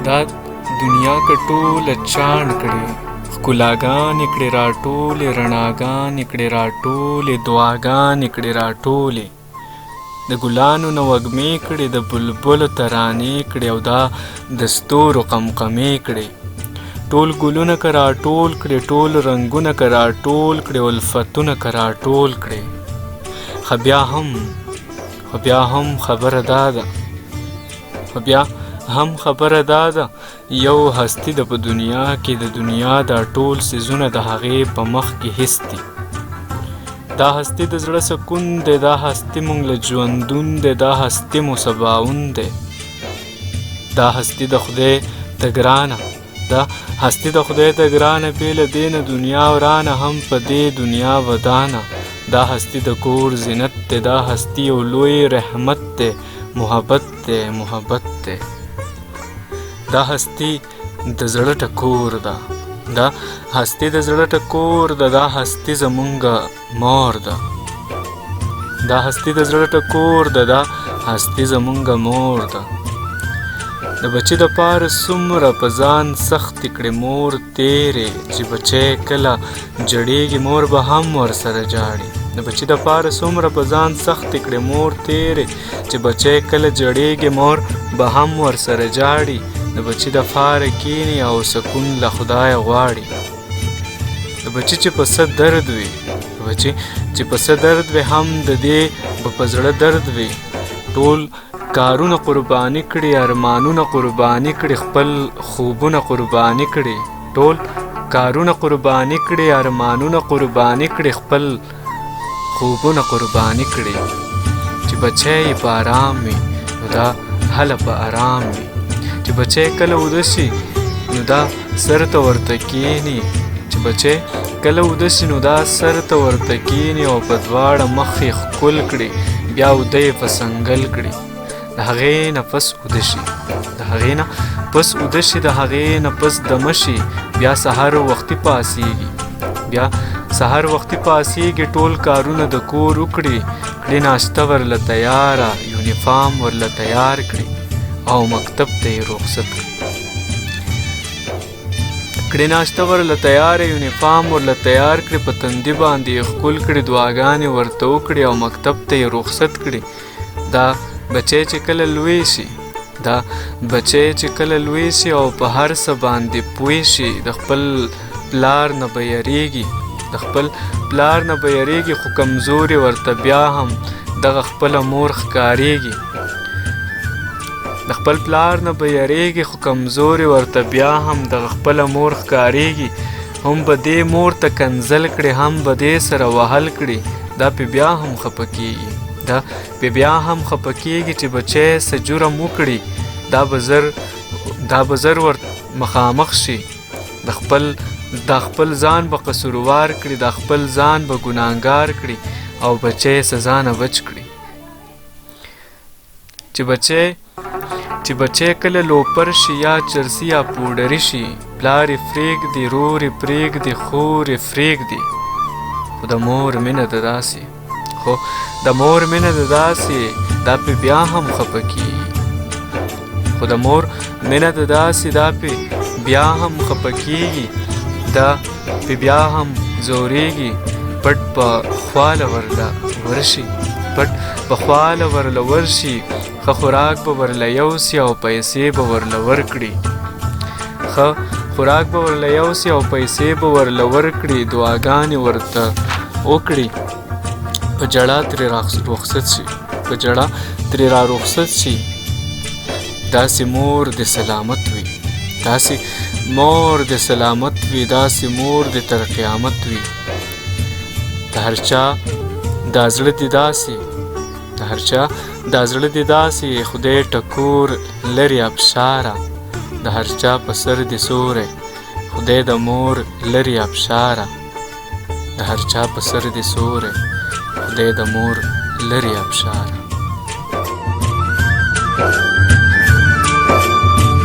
دا دنیا که ټوله چاڼ کړې، ښکلاګانې کړې راټولې، رڼاګانې کړې راټولې، دعاګانې کړې راټولې، د ګلانو نه وږمې کړې، د بلبلو ترانې کړې او دا د ستورو قمقمې کړې. ټول ګلونه که راټول کړې، ټول رنګونه که راټول کړې، الفتونه که راټول کړې، خو بیا هم خو بیا هم خبره دا ده، خو بیا هم خبره دا ده، یو هستي ده په دنیا کې، د دنیا دا ټول څیزونه د هغې په مخ کې هیڅ دي. دا هستي د زړه سکون دی، دا هستي مونږ له ژوندون دی، دا هستي مو سباوون دی. دا هستي د خدای ته ګرانه، دا هستي د خدای ته ګرانه، بې له دې نه دنیا ورانه، هم په دې دنیا ودانه. دا هستي د کور زینت دی، دا هستي یو لوی رحمت دی، محبت دی، محبت دی. دا هستي د زړه ټکور ده، دا هستي د زړه ټکور ده، دا هستي زمونږ مور ده. دا هستي د زړه ټکور ده، دا هستي زمونږ مور ده. د بچي د پاره څومره په ځان سختې کړې مور تېرې، چې بچی کله جړېږي مور به هم ورسره ژاړي. د بچي د پاره څومره په ځان سختې کړې مور تېرې، چې بچی کله جړېږي مور به هم ورسره ژاړي. د بچي د پاره کیني او سکون له خدایه غواړي. د بچي چې په څه درد وي، د بچي چې په څه درد وي، هم د دې به په زړه درد وي. ټول کارونه قرباني کړي، ارمانونه قرباني کړي، خپل خوبونه قرباني کړي. ټول کارونه قرباني کړي، ارمانونه قرباني کړي، خپل خوبونه قرباني کړي. چې بچی یې په ارام وي نو دا هله په ارام وي. چې بچی کله وده شي نو دا سر ته ورته کینی، چې بچی کله وده شي نو دا سر ته ورته کینی او په دواړه مخ یې ښکل کړي، بیا وده یې په څنګل کړي. د هغې نه پس وده شي، د هغې نه پس وده شي، د هغې نه پس دمه شي، بیا سهار وختي پاڅېږي، بیا سهار وختي پاڅېږي، ټول کارونه د کور وکړي، کړي ناشته ورله تیاره، یونیفارم ورله تیار کړي او مکتب ته یې رخصت کړي. کړي ناشته ورله تیاره، یونیفارم ورله تیار کړي، په تندي باندې یې ښکل کړي، دعاګانې ورته وکړي او مکتب ته یې رخصت کړي. دا بچی چې کله لوی شي، دا بچی چې کله لوی شي او په هر څه باندې پوه شي، د خپل پلار نه به یریږي، د خپل پلار نه به یریږي، خو کمزوري ورته بیا هم دغه خپله مور ښکاریږي. د خپل پلار نه به یریږي، خو کمزوري ورته بیا هم دغه خپله مور ښکاریږي. هم به دې مور ته کنځل کړي، هم به دې سره وهل کړي، دا پې بیا هم خفه کیږي، دا پې بیا هم خفه کیږي. چې بچی څه جرم وکړي دا به زر ور مخامخ شي، د خپل دا خپل ځان به قصوروار کړي، دا خپل ځان به ګناهګار کړي او بچی سزا نه بچ کړي. چې بچی کله لوپر شي یا چرسي یا پوډري شي، پلار یې پرېږدي، ورور یې پرېږدي، خور یې پرېږدي، خو د مور مینه د داسې، خو د مور مینه د داسې، دا پې بیا هم خفه کیږي. خو د مور مینه د داسې، دا پې بیا هم خفه کیږي، دا پې بیا هم ځورېږي. پټ په خواله ورله ورشي، پټ په خواله ورله ورشي، ښه خوراک به ورله یوسي او پیسې به ورله ورکړي، ښه خوراک به ورله یوسي او پیسې به ورله ورکړي، دعاګانې ورته وکړي، په ژړا ترې رخصت شي، په ژړا ترې را رخصت شي. داسې مور دې سلامت وي، داسې مور دې سلامت وي، داسې مور دې تر قیامت وي. د هر چا دا زړه دې داسې، د هر چا دا زړه دې داسې، خدای ټکور لري ابشاره. د هر چا په سر دې سوری، خدای د مور لري ابشاره. د هر چا په سر دې سوری، خدای د مور لري ابشاره.